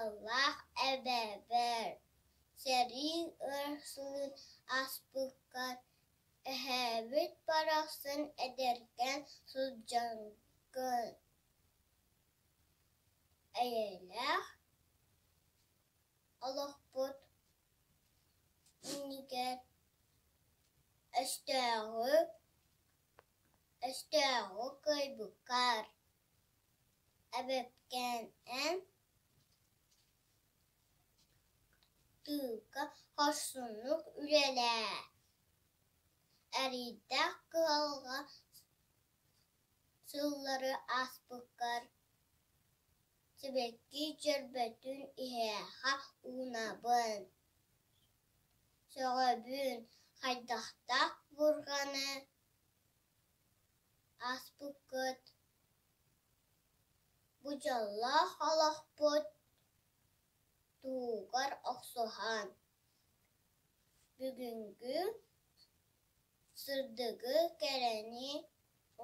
Тапталлаах эбэбэр, сэрии өр сылын ааспыккар, эһээбит барахсан эдэркээн сылдьаҥҥын, эйэлээх олохпут иннигэр өстөөҕү өстөөҕү кыайбыккар Эбэпкээн эн тыылга хорсуннук үлэлээ, эриирдээх кыһалҕа сыллары ааспыккар сибэкки дьөрбөтүн иһиэхэ уунабын, сөҕөбүн хайдахтаах бурҕаны ааспыккыт Бу дьоллоох олохпут туһугар охсуһан, бүгүҥҥү сырдыгы, кэрэни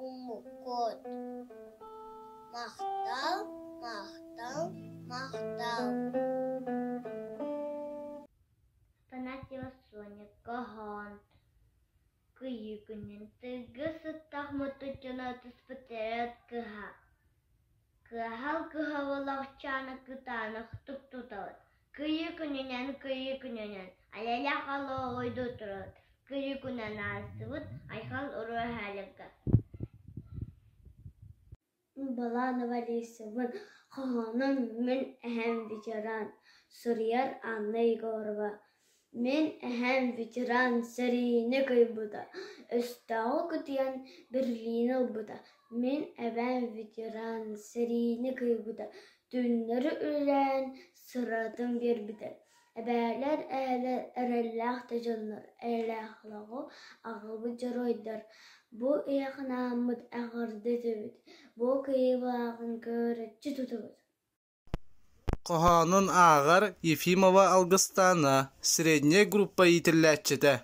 уммуккут. Махтал, махтал, махтал! Афанасьева Соня Хоһоон Кыйыы күнүн тыйга сыттах мутуччуна түспүттэрэ кыһа. Кыаһал кыһабылахчааны кытаанахтык тутабыт. Кыйыы күнүнэн, кыйыы күнүнэн, айалаах алооҕойду турабыт. Кыйыы күнүнэн аастыбыт, айхал уруй аһааларга. Баланова Лисабын хоһоонун мин эһэм ветеран, суруйар Анна Егорова. Мин эһэм ветеран сэриини кыайбыта, өстөөҕү кутуйан Берлини ылбыта. Мин эбээм ветеран сэриини кыайбыта, түүннэри үлэлээн сыратын биэрбитэ. Эбээлэр, эһээлэр эрэллээх да дьоннор, эйэлээх олоҕу аҕалбыт дьоруойдар, бу ыйахынааммыт эҕэрдэ этэбит, бу кыайыылааҕын көрөччү тутабыт. Хоһоонун ааҕар Ефимова Алгыстаана, средняй группа иитиллээччитэ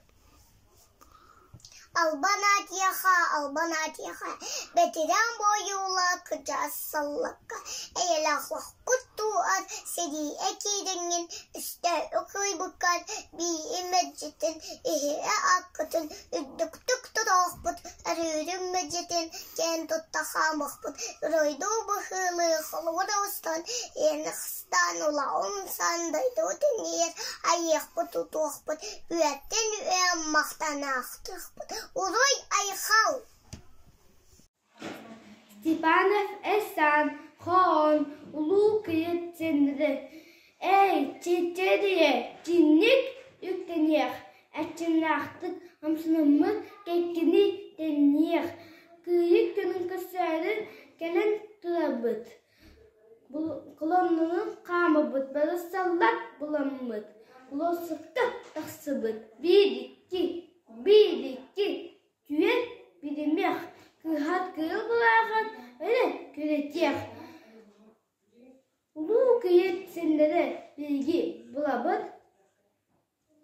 Албан аатыйаха, албан аатыйаха, бэтэрээн буойуулаах кырдьаҕас саллакка, эйэлээх лохпут туу'ар сэриигэ киирэҥҥин, өстөөҕү кыайбыккар биири мэлдьитин иһирэ ааккытын үрдүктүк тутуохпут, өрүүрүҥ мэлдьитин киэн тутта хаамыахпыт, уруйдуу быһыылыы холобур оҥостон, ийэни Стан улаҕа дойду тэнийэр айыахпыт-тутуохпут, үөттэн үө махтанаахтыахпыт. Уруй-айхал! Степанов Эссан хоон Улуу Кыйыт сэннэри Эй, чиччэрийэ, чинник үктэниэх, эрчимнээхтик хамсанаммыт кэккэни тэҥниэх, кыайыы күнүн көрсөөрү кэлэн турабыт Колоннанан хаамабыт, бары саллаат буламмыт, болуоссакка тахсыбыт, биир икки, биир икки, түөрт биримиэх, кыыһар кыыл былааҕын өрө күрэтиэх Улуу киһи сэннэрэ биһиги булабыт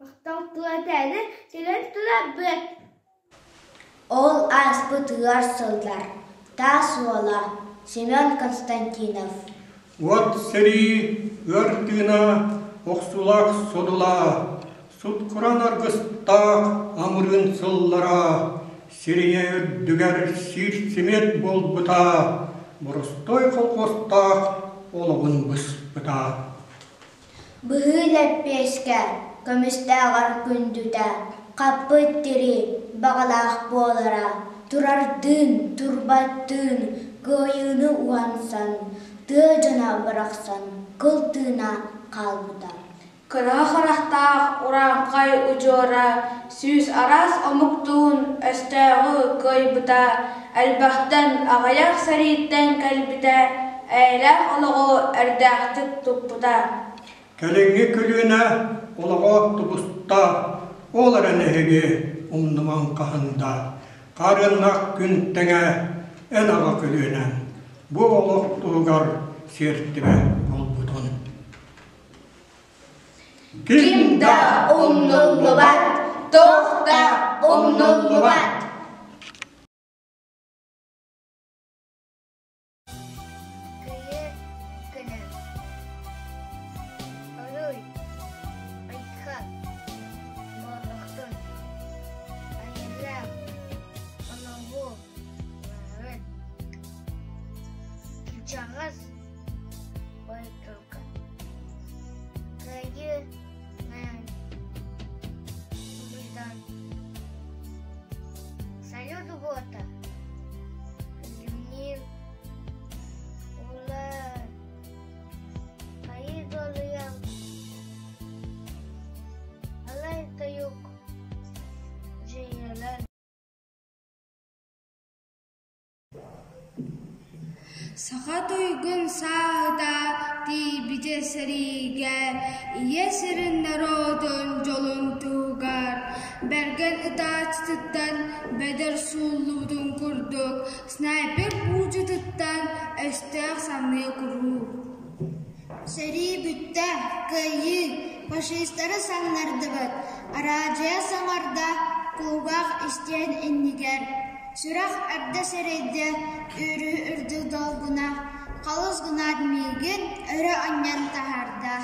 Махтал тыла этээри кэлэн турарбыт. Ол ааспыт ыар сыллар Таас уола Семен Константинов Уот сэрии ыар тыына охсуулаах содула, суткуран аргыстаах амырыын сыллара сирийэ үрдүгэр сиир-симиэт буолбута, боростуой колхуостаах олоҕун быспыта. Быһыы лэппиэскэ көмүстээҕэр күндүтэ, хаппыт тирии баҕалаах буолара, турардыын, турбаттыын кыайыыны уһансан, тыа дьоно барахсан кыл тыына хаалбыта. Кыра харахтаах урааҥхай удьуора 100 араас омуктуун өстөөҕү кыайбыта, элбэхтэн аҕыйах сэрииттэн кэлбитэ, эйэлээх олоҕу эрдээхтик туппута. Кэлиҥҥи көлүөнэ олоҕо тубуста, ол эрэн эһиги умнумаҥ хаһан да, хаарыаннаах күн тэҥэ эн аҕа көлүөнэҥ бу олох туһугар сиэртибэ буолбутун. Ким да умнуллубат, туох да умнуллубат. Кыйы күнэ. Саха туйгун сааһыта тиийбитэ сэриигэ, ийэ сирин норуотун дьолун туһугар, бэргэн ытааччытыттан бэдэр сууллубутун курдук, снайпер буулдьатыттан өстөөх санныа куруук. Сэрии бүттэ, кыайыы, фашистары самнардыбыт, араадьыйа саҥарда кулгаах истиэн иннигэр, сүрэх эрдэ сэрэйдэ, үөрүү үрдүк долгуна, халыс гынаат миигин өрө анньан таһаарда.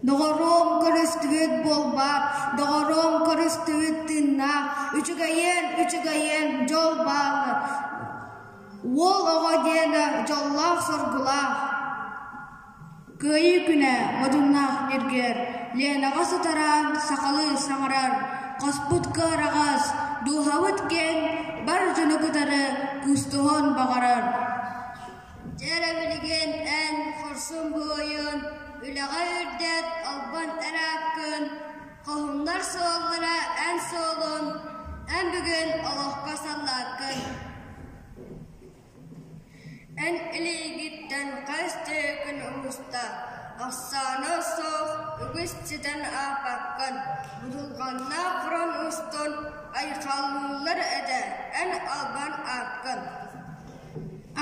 Доҕоруом көрүстүбүт буолбаат, доҕоруом көрүстүбүт тыыннаах, үчүгэйиэн, үчүгэйиэн дьол баалы, Уол оҕо диэнэ дьоллоох-соргулаах, Кыайыы күнэ модуннаах ньиргиэр, Ленаҕа сытараан сахалыы саҥарар, хоспут кыараҕас, дууһабыт киэҥ, бар дьону кытары куустуһуон баҕарар. Дьэ эрэ билигин эн хорсун буойун, үлэҕэ үрдэт албан эрааккын, хоһуннар суоллара эн суолун, эн бүгүн олоххо саллааккын. Эн илиигиттэн хас түөкүн умуста, ахсаана суох үгүс ситэн аахпаккын, будулҕаннаах фронт устун айхаллыыллар этэ эн албан ааккын.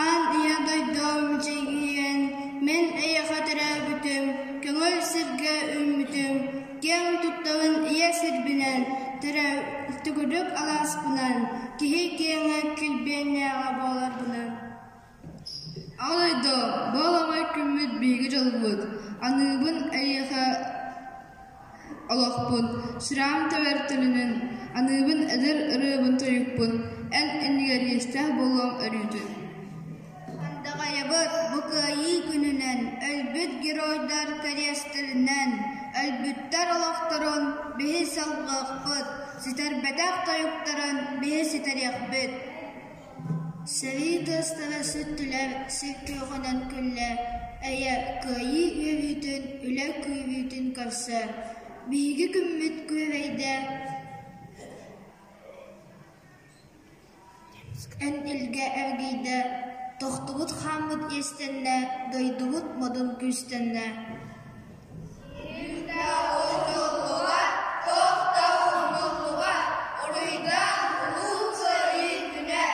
Аан ийэ дойдум чэйгийэн, мин эйиэхэ төрөөбүтүм, көҥүл сиргэ үүммүтүм, киэҥ туттабын ийэ сирбинэн, төгүрүк алааспынан, киһи киэҥэ килбиэннээҕэ буоларбынан. Аҕа дойду, бу аламай күммүт биһиги дьолбут, аныыбын эйиэхэ олохпун, сүрэҕим тэбэр төлөнүн, аныыбын эдэр ырыабын тойукпун, эн иннигэр иэстээх буолуом өрүүтүн. Андаҕайабыт бу Кыайыы күнүнэн, өлбүт геройдар кэриэстэринэн, өлбүттэр олохторун биһи салҕыахпыт, ситэрбэтэх тойуктарын биһи ситэриэхпит. Сэрии тыастара сүттүлэр, сир күөҕүнэн күллэ, эйэ, кыайыы үөрүүтүн, үлэ күүрүүтүн көрсө. Биһиги күммүт күөрэйдэ, эн илгэ эргийдэ, тохтубут хааммыт иэстэннэ, дойдубут модун күүстэннэ. Туох да умнуллубат, уруйдаан Улуу Кыайыы күнэ!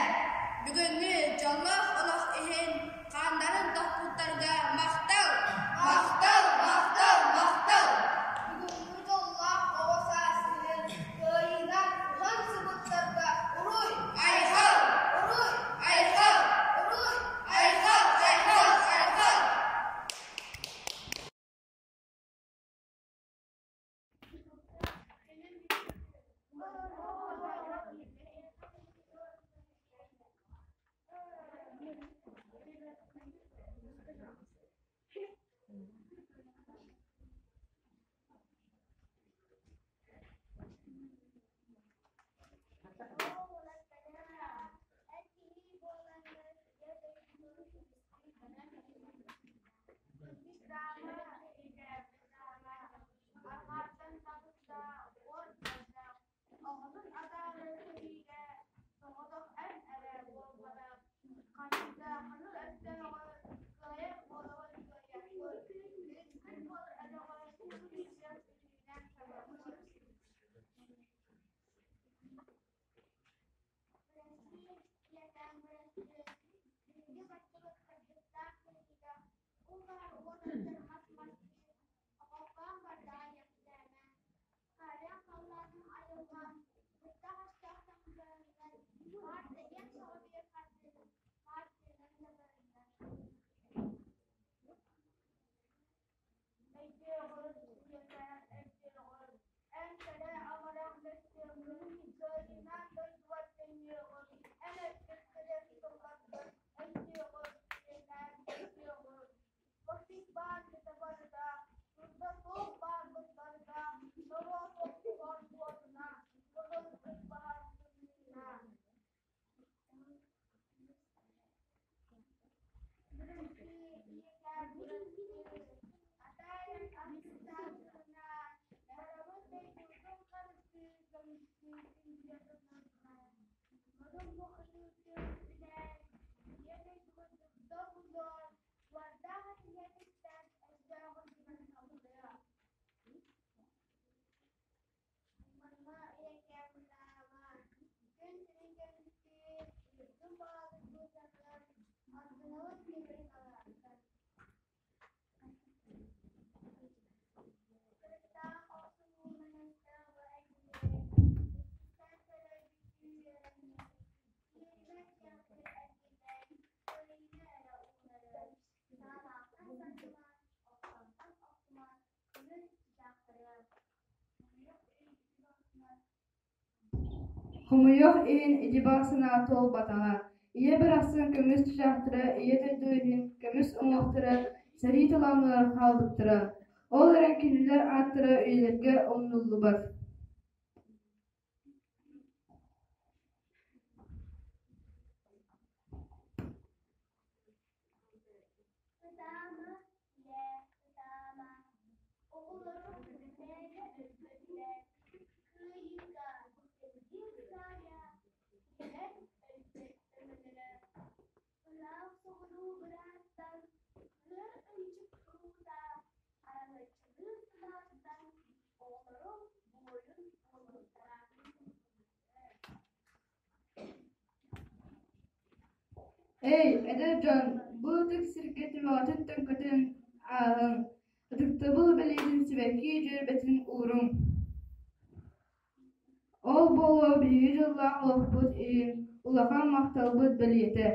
Бүгүҥҥү дьоллоох олох иһин хааннарын тохпуттарга махтал! Махтал! Махтал! Махтал! Бүгүҥҥү дьоллоох оҕо саас иһин кыайыынан уһансыбыттарга уруй! Айхал! Уруй! Айхал! Уруй! Айхал! Айхал! Айхал! Оҕотун атаары сэриигэ соҕотох эн эрэ буолбатах, ханнык да ханнык өстөөҕү кыайар буолабын кыайыахпыт, күн буолар өтөҕө күүстэн үтүнэн сабыахпыт. Бырастыы, ийэкээм бырастыы, биһиги баччабыт кырдьыктаах кыайыыга, ол баар уот аттар мас-мас диир, окооппоон бардаҕа диэхтээмэ. Хаарыан халлааным айылҕам, быртах өстөөх таҥнарыгар, хаар тэйиэн саҕа биир хардыынан, хаар тыынан да бараннар. Өйдүөҕүн, ийэкээм, өйдүөҕүн, эн кэрэ амарах мөссүөҥҥүн, кыайыынан дойдубар төннүөҕүм, эн эппит кэриэс тылларгын, өйдүөҕүн, ийэкээм, өйдүөҕүн. Босик баар этэ барыта, турда туох баарбыт барыта, норуот охсуһар уотуна, кыһыл кырбаһар тымныына. Бырастыы, ийэкээм, бырастыы, атааран аргыстаатына, барабын дойдубутун харыстыы, көмүскүү илдьэ тылларбынан. Модун бухатыыр түмүкпүнэн, ийэ дойдубут Хомойуох иһин ити баҕа санаа туолбатаҕа. Ийэ барахсан көмүс чычаахтара Ийэ дойду иһин көмүс уҥуохтара сэрии талааныгар хаалбыттара. Ол эрэн кинилэр ааттара үйэлэргэ умнуллубат. Ытаама, ийээ, ытаама, оҕолорум мээнэ өлбөттөр, кыайыыга сэргиир саайа, кинилэр өлбөт өҥөлөрө. Ыраах соҕуруу бырааттан ыар ынчык уруута, араҥаччылыыр санааттан оҕолорум буойун буолуохтара. Эй, эдэр дьон, бу ытык сиргэ түмэҕитин төҥкөтөн ааһыҥ, ытыктабыл бэлиэтин сибэкки дьүөрбэтин ууруҥ. Ол буолуо биһиги дьоллоох олохпут иһин улахан махталбыт бэлиэтэ.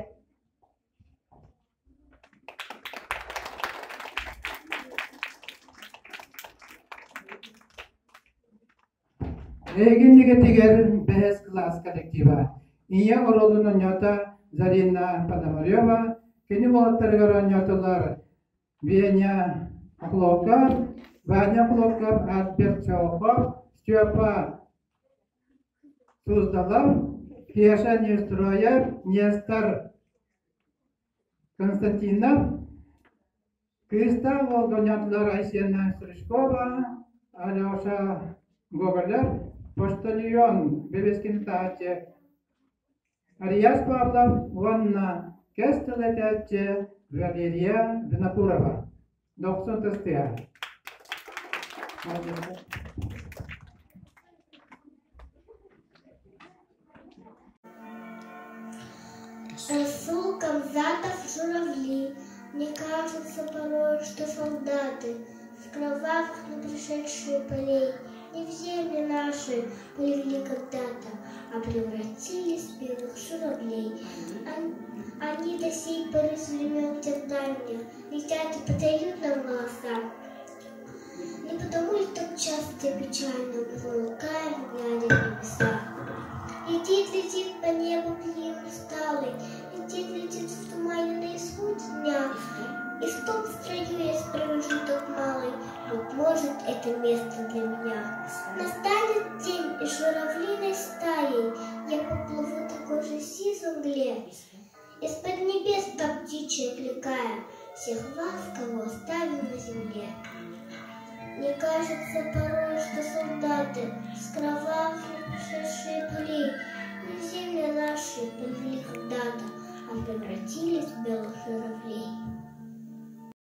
Эһиги иннигитигэр бэһис кылаас коллектива. Ийэ оруолун оонньоото Зарина Пономарева, кини уолаттарыгар оонньоотулар Веня Охлопков, Ваня Охлопков, Альберт Чоохов, Степа Суздалов, Кеша Неустроев, Нестор Константинов, Кыыстаах уолга Айсена Стручкова, Алеша Гоголев, почтальон бэбиэскин таһааччы Арияс Павлов уонна кэс тыл этээччи Валерия Винокурова. Дохсун тыстыа. Расул Гамзатов «Журавли». Мне кажется порой, что солдаты С кровавых не пришедшие полей Не в земли наши полегли когда-то, А превратились в белых журавлей. Они до сей поры с времен тех дальних Летят и подают нам голоса. Не потому ли так часто и печально Умолкаем, глядя в небеса? Летит, летит по небу клин усталый, Летит, летит в тумане на исход дня, И в том строю есть промежуток малый, Быть может, это место для меня. Настанет день, и журавлиной стаей Я поплыву такой же сизой мгле, Из-под небес, как птичья кликая, Всех вас, кого оставил на земле. Мне кажется порой, что солдаты С кровавых пришедшие полей Не в земли наши полегли когда-то, А превратились в белых журавлей.